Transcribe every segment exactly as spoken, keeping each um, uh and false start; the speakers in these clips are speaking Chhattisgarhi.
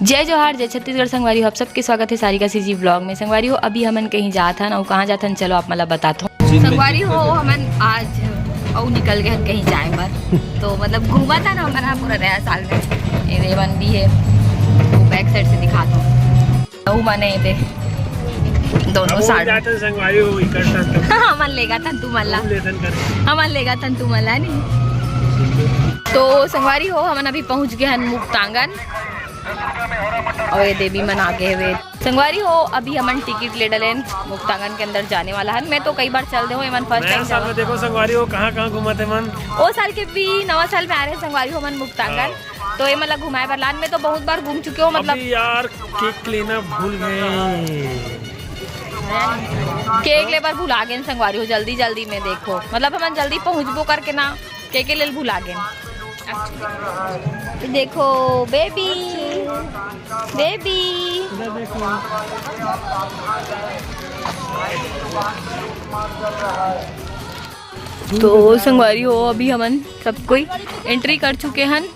जय जोहार, जय छत्तीसगढ़ संगवारी हो, आप सबके स्वागत हे सारिका CG vlog में। संगवारी हो, अभी हमन कहीं जात हन, अउ कहाँ जात हन, चलो आप मन ला बताथों। संगवारी हो, हमन आज अउ निकल गए हन कहीं जाए बर, तो मतलब घूमत हन हमन ह पूरा नया साल में। ये देवन भी है, वो back side से दिखाथों। अउ माने ये दे दोनों अब वो side जाते संगवारी हो इकट्ठा तो हमन लेगा तन तू मन ला। हम लेथन करे। हमन लेगा तन तू मन ला नी। तो संगवारी हो, हमन अभी पहुँच गए हन मुक्तांगन। अउ ये देवी मन आगे हवे। संगवारी हो, अभी हमन टिकट ले डलेन, मुक्तांगन के अंदर जाने वाला हन। मैं तो कई बार चल दे हो, एमन first नया time साल जावत में देखो संगवारी हो, कहाँ कहाँ घूमत हे मन। ओ साल के भी नवा साल में आ रहे संगवारी हो, हमन मुक्तांगन। हाँ। तो ये मतलब घुमाए बर लान, मैं तो बहुत बार घूम चुके हो, मतलब अभी यार केक लेना भूल गए। केक ले बर भुला गेन संगवारी हो, जल्दी जल्दी में देखो, मतलब हमन जल्दी पहुँचबो करके ना, केक के लेल भुला गेन। देखो बेबी, बेबी। तो संगवारी हो, अभी हमन सब कोई entry कर चुके हन।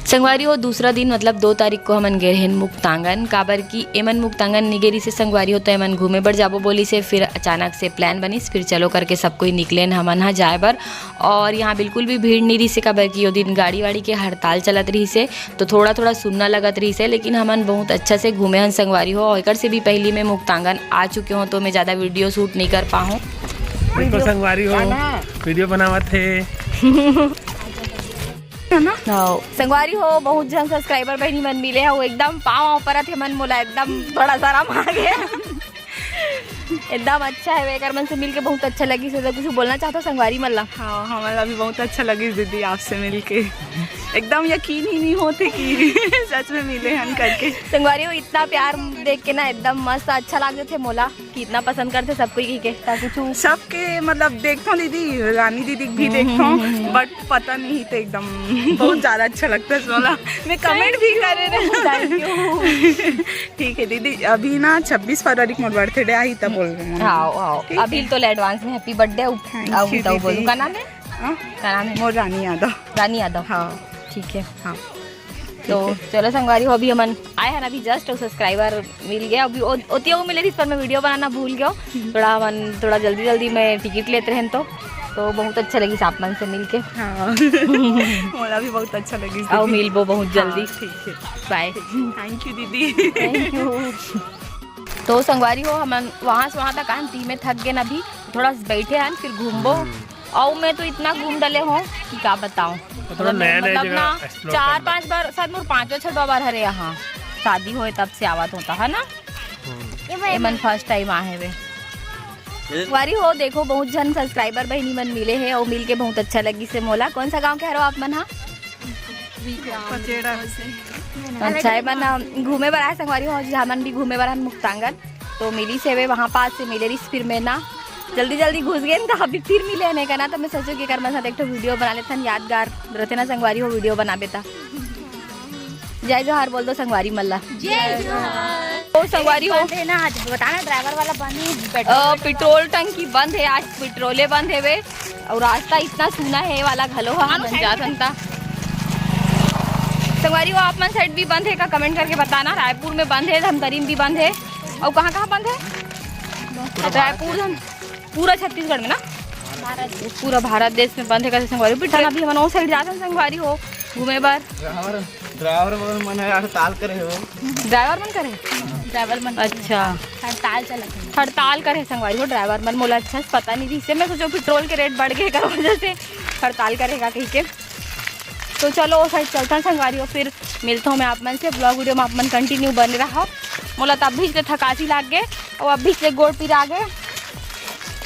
संगवारी हो, दूसरा दिन मतलब दो तारीख को हमन गे रहेन मुक्तांगन, काबर कि एमन मुक्तांगन निगेरी से संगवारी हो, तो एमन घूमे बर जाबो बोली से, फिर अचानक से plan बनिस, फिर चलो करके सब कोई निकलेन हमन ह जाए बर। और यहाँ बिल्कुल भी भीड़ नहीं रहिसे, काबर कि ओ दिन गाड़ी वाड़ी के हड़ताल चलत रहिसे, तो थोड़ा थोड़ा सुन्ना लगत रहिसे, लेकिन हमन बहुत अच्छा से घूमे हन संगवारी हो। और एकर से भी पहली मैं मुक्तांगन आ चुके हों, तो मैं ज़्यादा video shoot नहीं कर पाहूँ। देखो संगवारी हो, video बनावत हे। हाँ। संगवारी हो, बहुत झन subscriber बहिनी मन मिले हे, वो एकदम पाँव परत हे मन मोला, एकदम थोड़ा शरम आ गया। एकदम अच्छा हे, एकर मन से मिलके बहुत अच्छा लगिस। तो कुछ बोलना चाहत हो संगवारी मन ला? हाँ, हमन ला भी बहुत अच्छा लगिस दीदी आपसे मिलके। एकदम यकीन ही नहीं होते कि सच में मिले हन करके। संगवारी हो, इतना प्यार देख के ना एकदम मस्त अच्छा लाग जाथे मोला। कितना पसंद करथे सब कोई कहिके, ता कुछ सबके मतलब देखथों दीदी, रानी दीदी भी हम्म, देखथों, हम्म, हम्म। But पता नहीं तो एकदम बहुत ज्यादा अच्छा लगता है सोला। मैं comment भी करे रहे। Thank you। ठीक है दीदी, अभी ना छब्बीस फरवरी को मोर birthday आई, तब बोल रहे हैं। हाँ, हाँ। ठीक है। अभी तो ले advance में happy birthday। Thank you, तब बोलू दीदी। का नाम है? हाँ? का नाम है? मोर रानी यादव। रानी यादव। हाँ। ठीक है। हाँ। तो ठीक है। चलो संगवारी हो, अभी हमन आए हन अभी just, अउ subscriber मिल गया। अभी ओ-, ओतिया वो मिले रहिस, पर मैं video बनाना भूल गया। थोड़ा हमन थोड़ा जल्दी जल्दी में टिकट लेते रहेन तो, तो बहुत अच्छा लगिस आप मन से मिलके। हाँ। मोला भी बहुत अच्छा लगिस अउ दीदी। मिलबो बहुत जल्दी। हाँ, ठीक है। Bye। Thank you दीदी। Thank you। तो संगवारी हो, हमन वहाँ से वहाँ तक आन, ती में थक गेन अभी, थोड़ा बैठे हन, फिर घूमबो। हम्म। अउ मैं तो इतना घूम डले हों कि का बताऊं। तो थोड़ा मतलब मैं नया नया मतलब जगह ना explore चार करना। पांच बार, शायद मोर पांचवा छठवा बार हरे यहाँ शादी होए तब से आवत होता है ना। हम्म। ये मन first time आहे वे। संगवारी हो, देखो बहुत झन subscriber बहिनी मन मिले हे अउ मिल के बहुत अच्छा लगिस हे मोला। कौन सा गांव के हरो आप मन हा? पचेड़ा। अच्छा, ये मन घूमे बर आए संगवारी हो, हमन भी घूमे बर हन मुक्तांगन। तो मिलिस हे वे वहाँ पास से मिले रहिस, फिर मैं ना जल्दी जल्दी घुस गेन, तो अभी फिर मिले हन का ना, तो मैं सोचो कि एकर मन साथ एक ठो video बना लेथन, यादगार रथे ना संगवारी हो, video बनाबे ता। जय जोहार बोल दो संगवारी मन ला। जय जोहार। ओ संगवारी हो। बंद है ना, आज बताना driver वाला बंद है, petrol अ, petrol टंकी बंद है, आज पेट्रोले बंद है वे, और रास्ता इतना सूना है वाला घलो हा, मन जात हन ता। संगवारी हो, आप मन side भी बंद है का, comment करके बताना। रायपुर में बंद है, धमतरी में भी बंद है, और कहाँ कहाँ बंद है? रायपुर धम-, पूरा छत्तीसगढ़ में ना, पूरा भारत देश में बंद है। कैसे संगवारी हो, पिट्ठा अभी हमन ओ side जात हन संगवारी हो घूमे बर। Driver मन, मन हड़ताल करे हो। Driver मन करे? Driver मन अच्छा। हड़ताल चलत हे। हड़ताल करे संगवारी हो driver मन, मोला अच्छा से पता नहीं रहिसे, मैं सोचो petrol के rate बढ़ गए एकर वजह से हड़ताल करेगा कहिके। तो चलो ओ side चलथन संगवारी हो, फिर मिलता हूँ मैं आप मन से vlog video में, आप मन continue बने रहा। मोला तब भी से थकासी लाग गए और अभी से गोड़ पिरा गए।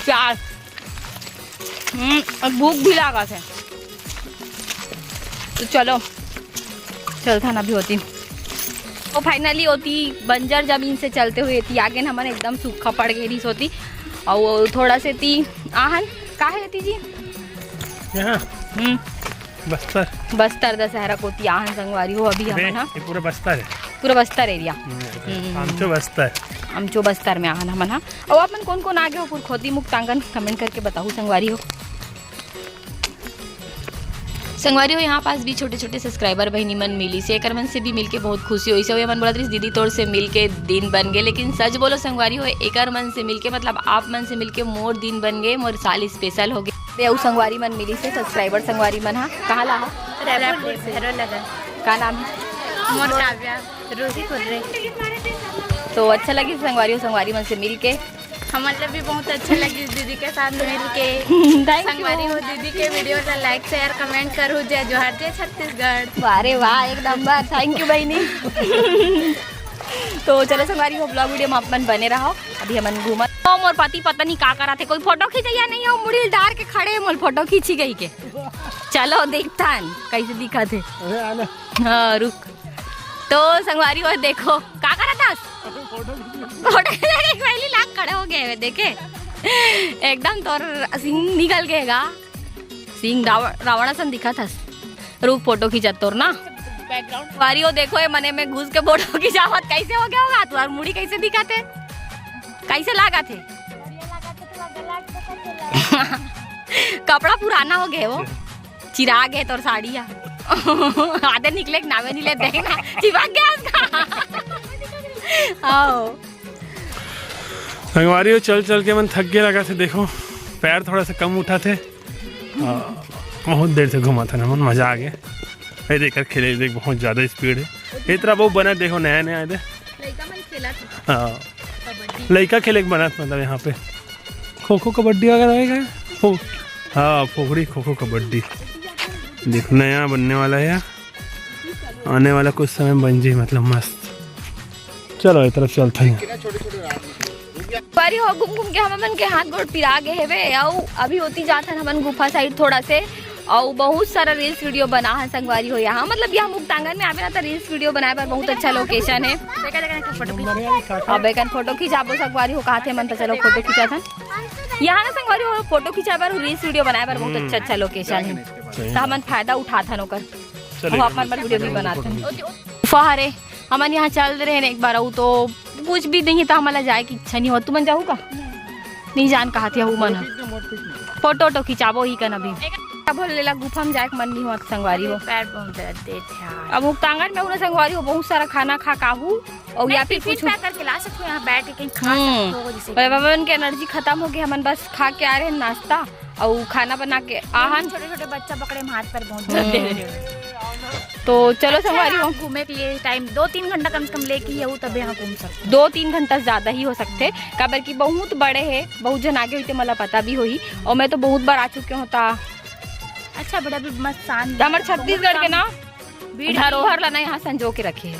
प्यार हम्म, अब भूख भी लागत हे। तो चलो, चलथन अभी ओती। तो finally ओती बंजर जमीन से चलते हुए एती आगे न हमन एकदम सूखा पड़ गए रहिस ओती। और वो थोड़ा से ती आहन, का है एती जी? यहाँ? हम्म। बस्तर। बस्तर दशहरा कोती आहन संगवारी हो अभी अबे, हमन हा। ये पूरा बस्तर है। पूरा बस्तर area। हम्म, हम्म। आमचो बस्तर। आमचो बस्तर में आहन हमन हा। और आप मन कौन कौन आ गए हो पुरखोती मुक्तांगन, comment करके बताओ संगवारी हो। संगवारी हो, यहाँ पास भी छोटे छोटे सब्सक्राइबर बहिनी मन मिलिस हे, एकर मन से भी मिलके बहुत खुशी होइस हे। हमन बोलत रहिस, "दीदी, तोर से मिलके दिन बन गे," लेकिन सच बोलो संगवारी हो, एकर मन से मिलके, मतलब आप मन से मिलके मोर दिन बन गे, मोर साल स्पेशल हो गे। अउ संगवारी मन मिलिस हे, सब्सक्राइबर संगवारी मन हा। कहाँ ला हा? रायपुर से। भैरव नगर। का नाम हे? मोर काव्या। रोहित कुर्रे। तो अच्छा लगिस संगवारी हो, संगवारी मन से मिलके। हमन ला भी बहुत अच्छा लगिस दीदी के साथ मिल के। Thank you। संगवारी हो, दीदी के वीडियो ला like, share, comment करू। जय जोहार, जय छत्तीसगढ़। वाह रे वाह, एक नंबर। Thank you बहिनी। तो चलो संगवारी हो, vlog वीडियो में आप मन बने रहो। अभी हमन घूमत, तो मोर पति पता नहीं का करत हे, कोई फोटो खींचइया नहीं हो, मुड़ी डार के खड़े हे, मोर फोटो खींची गई के। चलो देखथन कैसे दिखत हे। अरे आना। हाँ रुक। तो संगवारी हो देखो, का करत हस? फोटो खींच। फोटो खींच के पहली लाख खड़े हो गए हे, देखे? एकदम तोर सींग निकल गए गा। सींग रावण, रावण असन दिखत हस। रुक, फोटो खींचत तोर ना। Background। संगवारी हो देखो, ये मने में घुस के फोटो खींचावत, कैसे हो गया होगा? तुम्हार मुड़ी कैसे दिखत हे? कैसे लागत हे? कपड़ा पुराना हो गए वो। चिरा गे तोर साड़ी हा। आधे निकले के नामे नहीं लेते हैं ना, चिपक गया उसका। आओ। संगवारी हो, चल चल के मन थक गए लगा थे। देखो, पैर थोड़ा सा कम उठा थे। हाँ, बहुत देर से घुमा था ना मन, मजा आ गया। ये देख कर खेले, देख बहुत ज़्यादा स्पीड है। इतना वो बना, देखो नया नया है। लइका मन खेलत हे। हाँ, कबड्डी। लइका खेले के बनत मतलब यहाँ पे खो खो कबड्डी वगैरह है क्या? फो-, हाँ, फोकड़ी खो खो कबड्डी। देखो नया बनने वाला है, आने वाला कुछ समय बन जाए मतलब मस्त। चलो ये तरफ चलते हैं। बारी हो घूम घूम के हमन के हाथ गोड़ पिरा गे हेवे। अउ अभी होती जात हन हमन गुफा साइड थोड़ा से। अउ बहुत सारा रील्स वीडियो बना है संगवारी हो यहाँ, मतलब यहाँ मुक्तांगन में आवे ना तो रील्स वीडियो बनाए बर बहुत अच्छा लोकेशन है। अब एक फोटो खिंचाबो संगवारी हो, कहा थे मन तो चलो फोटो खिंचा था। यहाँ ना संगवारी हो फोटो खिंचाए बर, रील्स वीडियो बनाए बर बहुत अच्छा अच्छा लोकेशन है। तो हमन फायदा उठा था ओकर। चलो, अब अपन बर वीडियो भी बनाते हैं। गुफा हरे, हमन यहाँ चल रहे हैं एक बार, अउ तो कुछ भी नहीं तो हमला जाए की इच्छा नहीं हो। तुमन जाहू का? नहीं जान कहा थे मन। फोटो वोटो खिंचाबो ही कन अभी। अब लेला गुफा में जाए के मन नहीं होत संगवारी हो। पैर बहुत दर्द देत हे यार। अब मुक्तांगन में उन्हें संगवारी हो बहुत सारा खाना खा काहू और या फिर टिफिन कुछ पैक करके ला सकते हो, यहाँ बैठ के कहीं खा हम्म। सकते हो, जैसे अरे बाबा, उनके एनर्जी खत्म हो गई, हमन बस खा के आ रहे हैं नाश्ता। अउ खाना बना के आहन। छोटे छोटे बच्चा पकड़े में हाथ पर बहुत हम्म। दर्द दे रहे हो। तो चलो अच्छा संगवारी हो। आप घूमे के लिए टाइम दो तीन घंटा कम से कम लेके ही आऊ, तबे यहाँ घूम सकते। दो तीन घंटा ज्यादा ही हो सकते, काबर कि बहुत बड़े है, बहुत जन आगे हुई थे, मला पता भी होही। और मैं तो बहुत बार आ चुके होता। अच्छा, बड़ा भी मस्त शांत। तो हमारे छत्तीसगढ़ के ना भीड़ धरोहर ला ना यहाँ संजो के रखे है।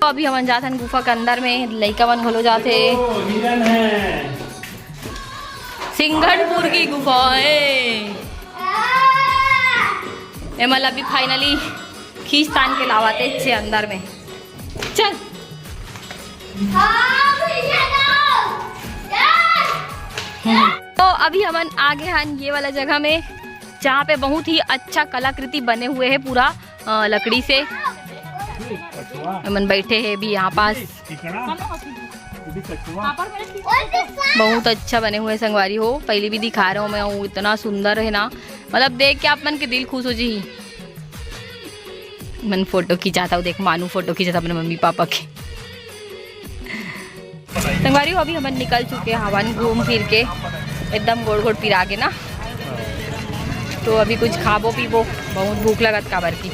तो अभी हमन जात हन गुफा के अंदर में, लइका मन घलो जात हे। ओ, हिरन है। सिंघनपुर की गुफा है। एमन ला अभी finally खींच तान के लावत हे छे अंदर में। चल। हम्म। तो अभी हमन आगे हन ये वाला जगह में, जहाँ पे बहुत ही अच्छा कलाकृति बने हुए है पूरा अ, लकड़ी से। हमन बैठे हैं अभी यहाँ पास। बहुत अच्छा बने हुए संगवारी हो, पहले भी दिखा रहे हो मैं, वो इतना सुंदर है ना, मतलब देख के आप मन के दिल खुश हो जी। मन फोटो खिंचाता हूँ, देख मानू फोटो खिंचाता अपने मम्मी पापा के। संगवारी हो, अभी हमन निकल चुके हवन घूम फिर के, एकदम गोड़ गोड़ पिरा गे ना। तो अभी कुछ खाबो पीबो, बहुत भूख लगत काबर की।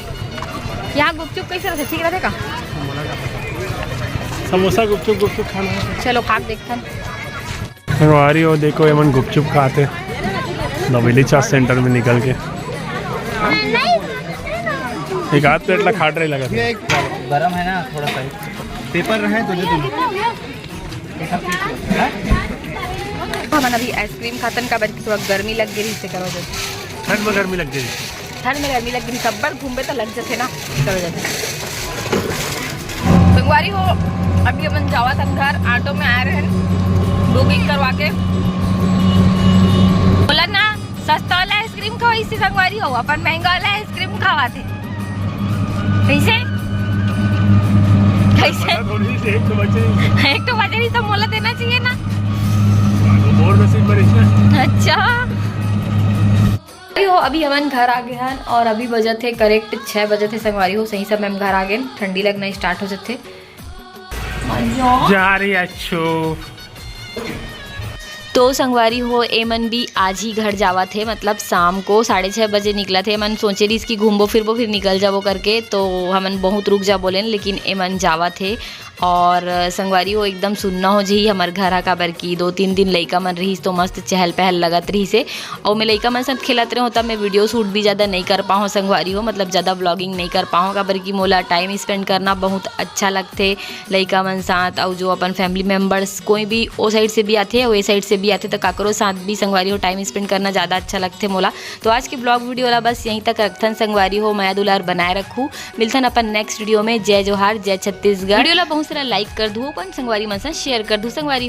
यहाँ गुपचुप कैसे रहते, ठीक रहते का? समोसा गुपचुप, गुपचुप खाना है। चलो खा के देखथन। संगवारी हो देखो, एमन गुपचुप खाते नवेली चाट सेंटर में निकल के। एक आध प्लेट ला खाट रही लगा। ये एक गरम है ना थोड़ा सा, पेपर रहे तो दे दो। हमन अभी आइसक्रीम खातन, काबर कि थोड़ा गर्मी लग गई, इससे करो दे। ठंड में गर्मी लग गई। ठंड में गर्मी लग गई, सब बार घूमबे तो लग जाते ना, करो जाते। संगवारी हो, अभी अपन जावा तन घर, ऑटो में आए रहे, बुकिंग करवा के। बोला ना, सस्ता वाला आइसक्रीम खवाई से संगवारी हो, अपन महंगा वाला आइसक्रीम खवाते। कैसे? कैसे? पता थोड़ी सी, एक तो बचे नहीं। एक तो बचे नहीं तो मोला देना चाहिए ना। वो मोर नसीब में नहीं है। अच्छा। हो, अभी हमन घर आ गे हन और अभी बजत हे करेक्ट छः बजत हे संगवारी हो। सही समय में घर आ गे हन, ठंडी लगना स्टार्ट हो जाथे। जा रही अच्छो। तो संगवारी हो, एमन भी आज ही घर जावत हे, मतलब शाम को साढ़े छः बजे निकलत हे। एमन सोचे रहिस कि घूमबो फिरबो फिर निकल जाबो करके, तो हमन बहुत रुक जा बोलेन, लेकिन एमन जावत हे। और संगवारी हो, एकदम सुन्ना हो जही हमर घर हा, काबर कि दो तीन दिन लइका मन रहिस तो मस्त चहल पहल लगत रहिस हे। और मैं लइका मन साथ खेलत रहे हो, तब मैं वीडियो शूट भी ज़्यादा नहीं कर पाऊँ संगवारी हो, मतलब ज़्यादा ब्लॉगिंग नहीं कर पाऊँ, काबर कि मोला टाइम स्पेंड करना बहुत अच्छा लगथे लइका मन साथ। और जो अपन फैमिली मेम्बर्स कोई भी ओ साइड से भी आथे और ए साइड से भी आथे, तो काकरो साथ भी संगवारी हो टाइम स्पेंड करना ज़्यादा अच्छा लगथे मोला। तो आज के ब्लॉग वीडियो ला बस यहीं तक रखथन संगवारी हो, मया दुलार बनाए रखू। मिलथन अपन नेक्स्ट वीडियो में। जय जोहार, जय छत्तीसगढ़। वीडियो ला बहुत सारा लाइक कर दू, अपन संगवारी मन साथ शेयर कर दू संगवारी।